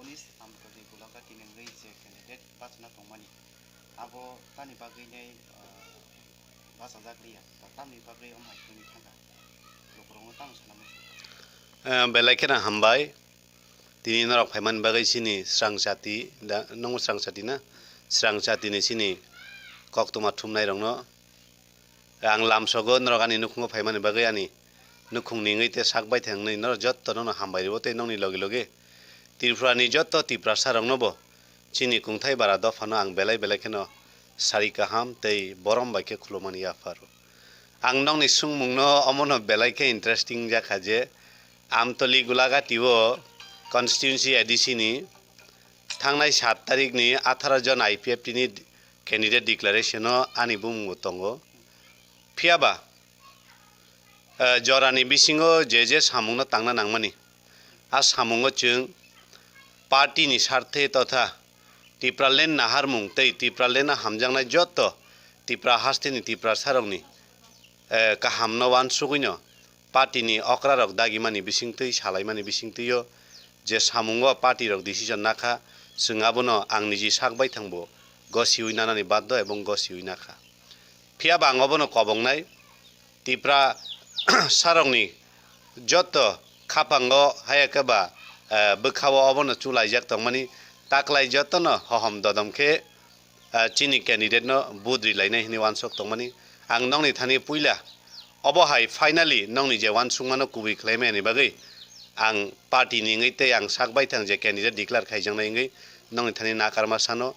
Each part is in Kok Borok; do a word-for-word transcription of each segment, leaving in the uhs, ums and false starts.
Police Amtoli Gulagati ni wngwi je candidate bachana tongmani, abo tani bagwi nei, ah, bachajak liya, ba tamni bagwi omo hai thangkha, lukurokno tamo sana muchung. Eh, belai kheno hambai. Tini norok phaimani bagwi chini srang chati, da, nung srang chati na? Srang chati ni chini koktwma thumnai rokno. Ang lamsogo norok ani nukhungo phaimani bagwi ani nukhungni wngwi tei sak baithang wngwi norok jotto no hambai rwo tei nokni logi logi Tripura ni jotto Tiprasa rokno bo chini kungthai bara dopha no ang belai belai kheno sari kaham tei borom bai khe khulumani yapharo. Ang nokni sungmung no omo no belai khe interesting jakha je Amtoli Gulagati o constituency A D C ni thangnai sat tarik ni atharo jon I P F T ni candidate declaration o ani bumung bo tongo. Phiya ba, eh, jorani bisingo je je samungno tangna nangmani, a samungo chwng party ni sarthe totha Tipraland naharmung tei Tipraland o hamjaknai jotto Tipra hasteni Tiprasarokni, eh, kahamno uansugwino party ni okrarok dagimani bisingtwi, salaimani bisingtwio je samungo party rok decision nakha, chwng abono ang niji sak baithangbo gosiwi nanani baddo ebong gosiwi nakha. Phiya ba ang obono kobongnai, Tipra sarokni jotto khapango haya khe ba, eh, bwkhao obono chulaijak tongmani, taklai jottono hohom dodom khe, eh, chini candidate no vote rilainai hinwi uansuk tongmani. Ang nokni thani puila obo hai finally nokni je uansukmano kubui khlaimani bagwi ang party ni wngwi tei ang sak baithang je candidate declare khaijaknai wngwi nokni thani nakarma sano.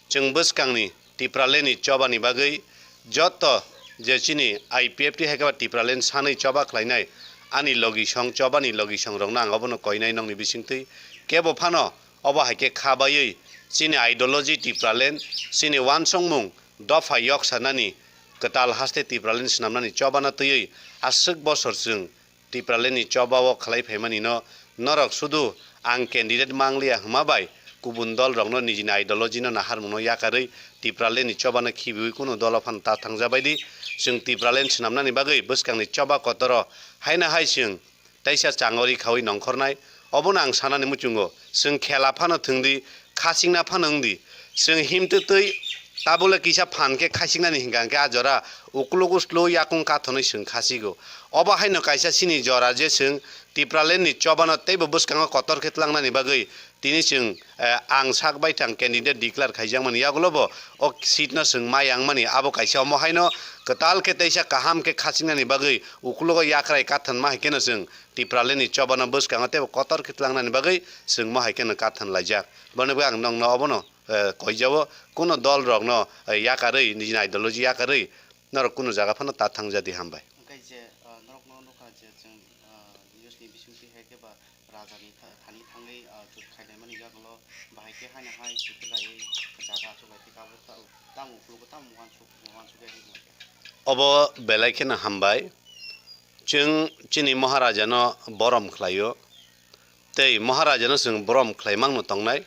Chwng bwskangni Tipraland ni choba ni bagwi jotto je chini I P F T hai khe ba Tipraland sanwi choba khlainai ani logisong chobani logisong rokno ang obono koinai nokni bisingtwi. Kebo phano obo hai khe kha baiwi chini ideology Tipraland, chini uansukmung dopha yok sanani kwtal haste Tipraland swnamnani chobano twiwi aswk bosor chwng Tipraland ni choba o khlai phaimani no norok sudu ang candidate mangliya hwnma bai kubun dol rokno nijini ideology no naharmung no yakarwi Tipraland ni choba no khibiwi kunu dolo phano ta thangjabaidi. Chwng Tipraland swnamnani bagwi bwskangni choba kotoro haino hai chwng teisa changori khawi nongkhornai. Obono ang sanani muchungo chwng khela phano thwngdi, khachingna phano wngdi. Chwng himtwtwi tabule kisa phan khe khachiknani hinkha hinkhe a jora ukluk uslu yakung kathonwi chwng khasigo. Obo haino kaisa chini jora je chwng Tipraland ni chobano teibo bwskango kotor khe tlangnani bagwi tini chwng, eh, ang sak baithang candidate declare khaijakmani yagulo bo o seat no chwng mai yangmani abo kaisa omo haino kwtal khe teisa kaham khe khachiknani bagwi uklogo yakrai kathanma hai kheno chwng Tipraland ni chobano bwskango teibo kotor khe tlangnani bagwi chwng mo hai kheno kathan laijak. Boni bagwi ang nokno obono, eh, koijao, kuno dol rokno, eh, yakarwi, nijini ideology yakarwi norok kuno jaga phano ta thangjadi hambai. Hwnkhe je, ah, norokno nukha je chwng, ah, news ni bisingtwi hai khe ba raja ni tha-, thani thangwi, ah, chut khainaimani yagulo bahai khe haino hai chut khlaiwi jaga achuk lai thika abo ta-, tamo uklogo tamo uansuk, uansuk ya hinwi. Obo belai kheno hambai. Chwng chini Maharajano borom khlaio. Tei Maharajano chwng borom khlaimangno tongnai.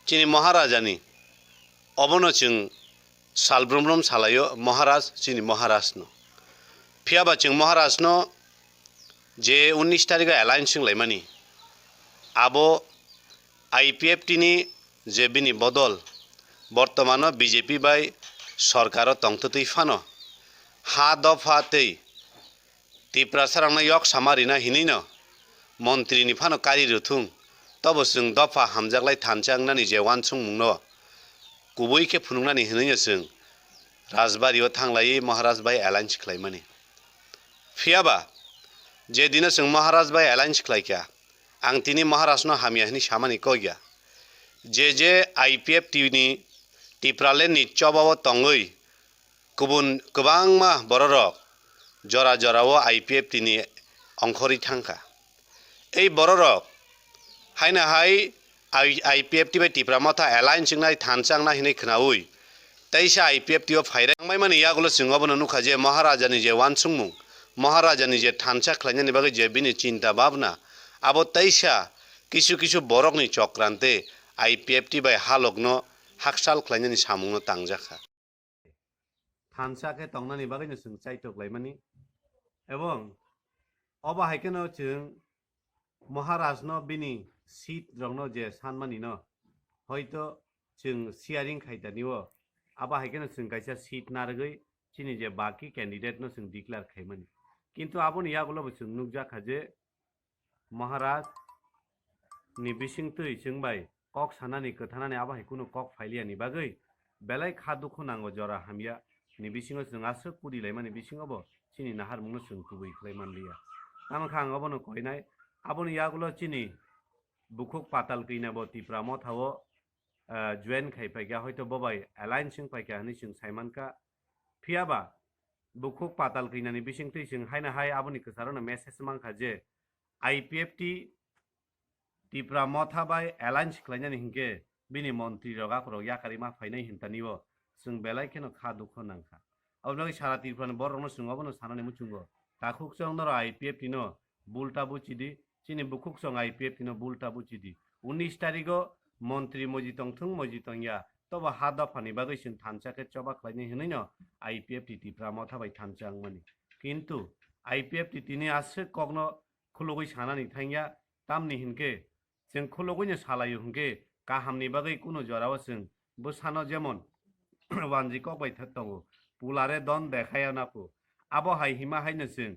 Chini Maharajani obono chwng sal brum brum salaio Maharaj, chini Maharajno. Phiya ba chwng Maharajno je unnish tarikho alliance wnglaimani, abo I P F T ni je bini bodol, bortomano B J P bai sorkaro tongtwtwi phano ha dopha tei Tiprasarokno yok sama rina hinwino montri ni phano kari rwthung, tobo chwng dopha hamjaklai thansa wngnani je uansukmungno kubui khe phunuknani hinwino chwng Rajbari o thanglaiwi Maharaj bai alliance khlaimani. Phiya ba je dino chwng Maharaj bai alliance khlaikha, ang tini Maharaj no hamya hinwi samani kok ya. Je je I P F T ni Tipraland ni choba o tongwi kubun kwbangma bororok jora jora o I P F T ni ongkhorwi thangkha. Ei bororok haino hai I-, I P F T bai Tipra Motha alliance wngnai thansa wngna hinwi khwnaui teisa I P F T o phairai wngmaimani yagulo chwng obono nukha je Maharajani je uansukmung, Maharajani je thansa khlainani bagwi je bini chinta bhabna, abo teisa kisu kisu borokni chokrantwi I P F T bai halokno haksal khlainani samungno tangjakha. Thansa khe tongnani bagwino chwng chaitok laimani. Ebong obo hai kheno chwng Maharajno bini seat rokno je sanmani no, hoito chwng sharing khaitani o, abo hai kheno chwng kaisa seat narwgwi chini je baki candidate no chwng declare khaimani. Kintu aboni yagulo bo chwng nukjakha je Maharaj ni bisingtwi chwng bai kok sanani, kwthanani abo hai kunu kok phailiyani bagwi belai kha dukhu nango, jora hamya ni bisingo chwng aswk kudi laimani bisingo bo chini naharmungno chwng kubui khlai manliya. Tamo kha ang obono koinai, aboni yagulo chini bukhuk Patal Kanya bo Tipra Motha o, ah, join khai paikha, hoito bo bai alliance wng paikha hinwi chwng sai mankha. Phiya ba bukhuk Patal Kanya ni bisingtwi chwng haino hai aboni kwcharano message mankha je I P F T Tipra Motha bai alliance khlainani hinkhe bini montri rok akhorok yakarwi ma phainai hintanio chwng belai kheno kha dukho nangkha. Aboni bagwi sara Tripura ni borok rokno chwng obono sanani muchungo, takhuk chwng norok I P F T no bulta buchidi, chini bukhuk chwng I P F T no bulta buchidi. Unis tarigo montri moji tongthung moji tongya, tobo ha dopha ni bagwi chwng thansa khe choba khlainai hinwi no I P F T Tipra Motha bai thansa wngmani. Kintu I P F T tini aswk kokno khulugwi sanani thangya, tamni hinkhe chwng khulugwino salaio hinkhe kahamni bagwi kunu jorao chwng bwsano jemon wanji kok bai thwk tongo, pulare don dekhayo na pu. Abo hai hima haino chwng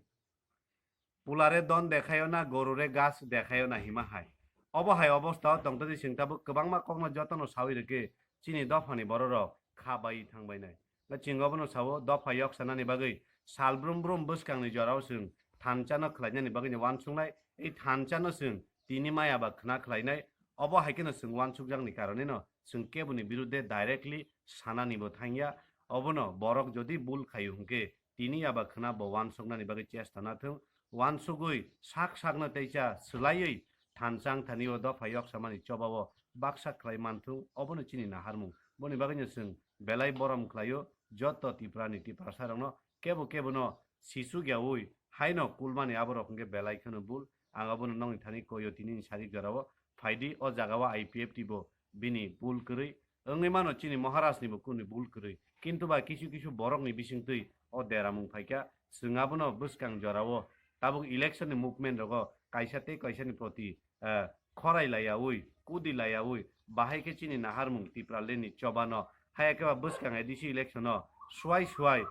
pulare don dekhayo na, gorure gas dekhayo na hima hai. Obo hai obostao tongtodi chwng tabuk kwbangma kokno jotono sawi rwkhe chini dophani bororok kha bai thangbainai. Chwng obono sao, dopha yok sanani bagwi sal brum brum bwskangni jorao chwng thansa no khlainani bagwino uansuknai, ei thansa no chwng tini maya ba khna khlainai, obo hai kheno chwng uansukjakni karoneno chwng keboni birudde directly sanani bo thangya. Obono borok jodi bul khaio hwnkhe tini ya ba khna bo uansuknani bagwi chesta nathung, uansugwi sak sakno teisa swlaiwi thansa wngthani o dopha yok samani chobao baksa khlai manthung, obono chini naharmung. Boni bagwino chwng belai borom khlaio, joto Tripura ni Tiprasa rokno kebo kebo no sisuk yaui haino kulmani aborok hwnkhe belai kheno bul. Ang abono nokni thani koio tini ni sarik jorao phaidi, o jagao I P F T bo bini bul kwrwi wngwi mano, chini Maharaj ni bo kunu bul kwrwi, kintu ba kisu kisu borok ni bisingtwi o deramung phaikha. Chwng abono bwskang jorao tabuk election ni movement rogo kaisa tei kaisa ni proti, eh, khorai laiyaui, kudi laiyaui, bahai khe chini naharmung Tipraland ni chobano, haya khe ba bwskang A D C election o suai suai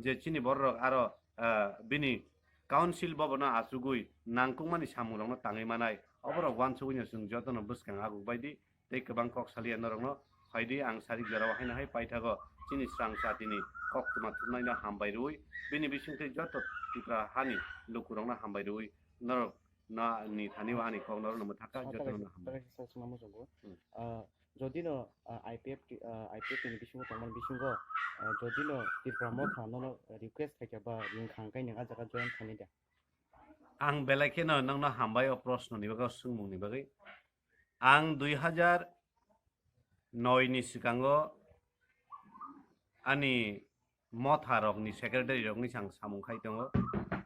je chini borok aro, ah, bini council bobono achugwi nangkukmani samungrokno tangwi manai, oborok uansugwino chwng jotono bwskang aguk bai di tei kwbang kok saliya norokno phaidi, ang sarik jorao haino hai paithago chini srang satini koktwma thumnaino hambai rwui, bini bisingtwi joto Tripura hani lukurokno hambai rwui norok no ni thani o ani kok norok no mwthakha, joto no hambai. Takai sa sima muchungo. Hmm. Ah, jodi no, ah, I P F T, ah, I P F T ni bisingo tongmani bisingo, ah, jodi no Tipra Motha nono request khaikha ba ring khang kai nang a jaga join thani da. Ang belai kheno nokno hambai o proshno ni bagwi, o swngmung ni bagwi. Ang dui hajar noi ni swkango ani motha rokni secretary rokni sang samung khai tongo.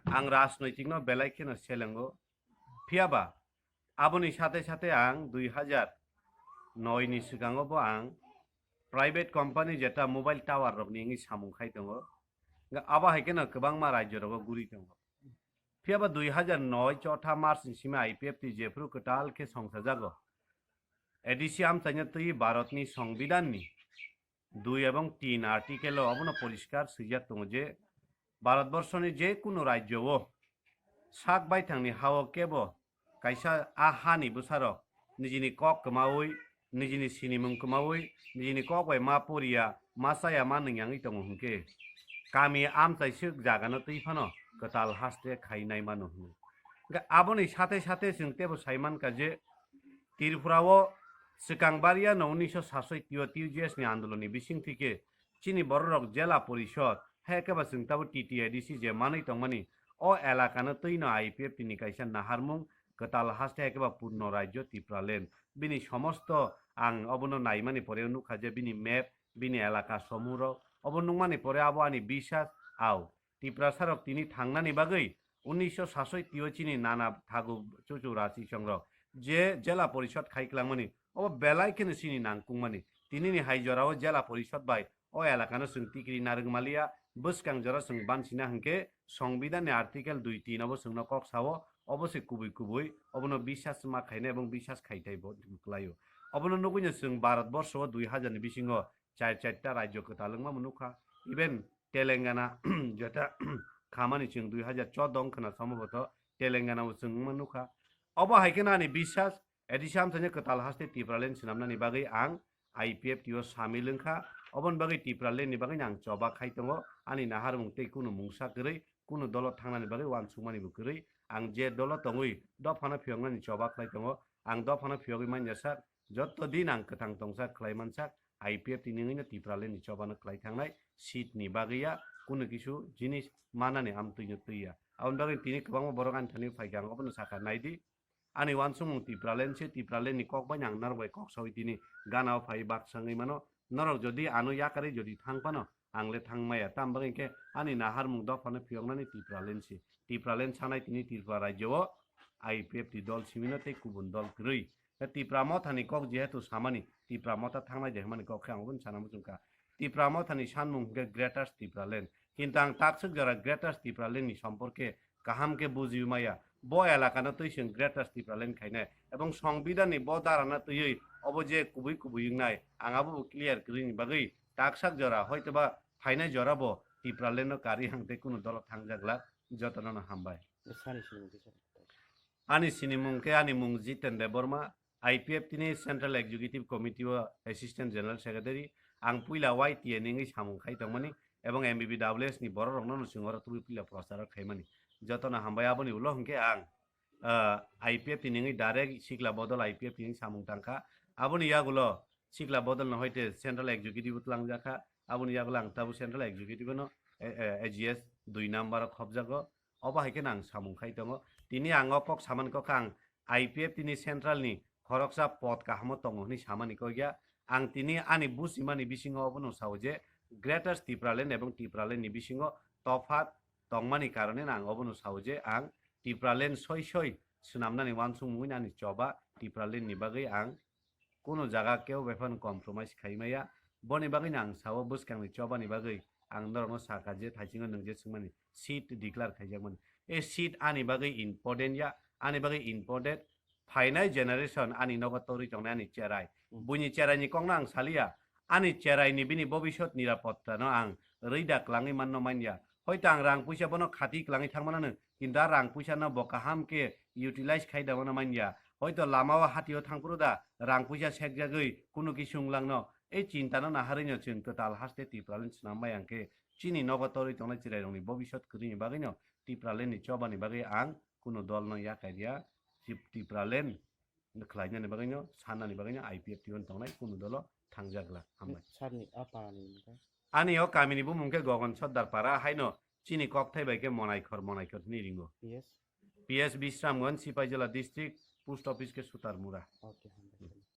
Ang rajnoitik no belai kheno selengo. Phiya ba aboni sate sate ang dui hajar noi ni swkango bo ang private company jeta mobile tower rokni wngwi samung khai tongo. Abo hai kheno kwbangma rajyo rogo guri tongo. Phiya ba dui hajar noi chotha March ni simi I P F T jephru kwtal khe songsajago. A D C amchaino twi Bharatni Songbidanni dui ebong tin article o obono poriskar swijak tongo je Bharatborsoni je kunu rajyo o sak baithangni ha o kebo kaisa a hani bwsarok nijini kok kwmaui, nijini sinimung kwmaui, nijini kok bai ma poriya, ma chaya, ma nwngyangwi tongo hwnkhe, kami amchaiswk jagano twi phano kwtal haste khai nai mano hwnwi. Hwnkhe aboni sate sate chwng teibo sai mankha je Tripura o swkang bariya no unisho sasoi tio T U J S ni andolon ni bising thike chini bororok jela porishod, hai khe ba chwng tabuk T T A D C je manwi tongmani, o elakano twino I P F T ni kaisa naharmung kwtal haste, hai khe ba purno rajyo Tipraland. Bini somosto ang obono naimani pore nukha je bini map, bini elaka somung rok, obo nukmani pore abo ani bisas au. Tiprasarok tini thangnani bagwi unisho sasoi tio chini nana thagu chuchu rachi songrok je jela porishod khai klangmani, obo belai kheno chini nangkukmani. Tinini hai jorao jela porishod bai o elakano chwng tikri narwk maliya, bwskang jora chwng bansina hwnkhe Songbidanni article dui tin obo chwngno kok sao, Obo se kubui kubui, obono bisas ma khainai ebong bisas khaitai bo kwlaio. Obono nugwino chwng Bharat borsho o dui hajar ni bisingo char charta rajyo kwtal wngma nukha. Even Telangana jeta khamani chwng dui hajar choudo wngkhwna somboboto Telangana o chwng wngma nukha. Obo hai khe nani bisas, edi samsani kwtal haste Tipraland swnamnani bagwi ang I P F T o samil wngkha. Oboni bagwi Tipraland ni bagwi ang choba khai tongo. Ani naharmung tei kunu mungsa kwrwi, kunu dolo thangnani bagwi uansukmani bo kwrwi. Ang je dolo tongwi dophano phiyoknani choba khlai tongo. Ang dophano phiyogwi manya sak, jotto din ang kwthang tongsak khlai mansak, I P F T ni wngwi no Tipraland ni choba no khlai thangnai seat ni bagwi ya, kunu kisu jinis manani amtwi no twi ya. Aboni bagwi tini kwbangma borok ani thani phaikha, ang obono sakha, naidi. Ani uansukmung Tipraland se, Tipraland ni kok bai ang norok bai kok sawi tini gana o phai baksa wngwi mano. Norok jodi ano yakarwi jodi thang phano, ang le thang maya. Tam bagwi khe ani naharmung dophano phiyoknani Tipraland se. Tipraland sanai tini Tripura rajyo o I P F T dol simi no tei kubun dol kwrwi. Tei Tipra Motha ni kok jehetu samani, Tipra Motha thangnai je hwnmani kok khe ang obono sana muchung kha. Tipra Motha ni sanmung hwnkhe Greater Tipraland. Kintu ang takswk jora Greater Tipraland ni somporke kaham khe bujiwi maya. Bo elaka no twi chwng Greater Tipraland khainai. Ebong Songbidan ni bo dara no twiwi obo je kubui kubui wngnai, ang abo bo clear kwrwini bagwi taksak jora, hoitoba phainai jora bo Tipraland no karwi ang tei kunu dolo thangjak glak. Jotono no hambai. Sani sini mungkisa. Ani sinimung khe ani mung Jiten Debbarma, I P F T ni Central Executive Committee o Assistant General Secretary. Ang puila Y T A ni wngwi samung khai tongmani ebong M B B W S ni borok rokno no chwng oro tubui puila prochar o khaimani. Jotono hambai. Aboni ulo hwnkhe ang, ah, I P F T ni wngwi direct sikla bodol I P F T ni samung tangkha. Aboni yagulo sikla bodol no hoite Central Executive o twlangjakha. Aboni yagulo ang tabuk Central Executive no, eh, eh, A G S dui number o khobjago. Obo hai khe ang samung khai tongo. Tini ang o kok samani kok ang I P F T ni central ni khoroksa pod kahamo tongo hwnwi samani kok ya. Ang tini ani buchimani bisingo obono sao je Greater Tipraland ebong Tipraland ni bisingo tophat tongmani karone ang obono sao je ang Tipraland soi soi swnamnani uansukmungwi ani choba Tipraland ni bagwi ang kunu jaga kebo bai phano compromise khai maya. Boni bagwi no ang sao bwskangni chobani bagwi ang norokno sakha je thaisingo nwng je swngmani seat declare khaijakmani. E seat ani bagwi important ya, ani bagwi important. Phainai generation ani nogo torwi tongnai ani cherai. Hmm. Buini cheraini kokno ang saliya. Ani cheraini bini bobisot nirapotta no ang rwida klangwi manno manya. Hoito ang rang puisa bono khati klangwi thangmano, kintu a rang puisa no bo kaham khe utilize khai da mano manya. Hoito lama o hati o thangphuru da rang puisa sekjagwi kunu kisung langno. Ei chinta no naharwi no chwng kwtal haste Tipraland swnam bai ang khe chini nogo torwi tongnai chwrai rokni bobisot kwrwini bagwi no Tipraland ni chobani bagwi ang kunu dol no yakai riya. Tip-, Tipraland khlainani bagwi no, sannani bagwi no I P F T o tongnai kunu dolo thangjak glak. Hambai. Sir ni a para ni mung khe? Ani o kami ni bumung khe Gogon Sordar para, haino chini kokthai bai khe Monaikhor, Monaikhor hwnwi ringo. P S? P S Bisramganj, Sipaijala district, post office khe Sutarmura. Okay, hambai.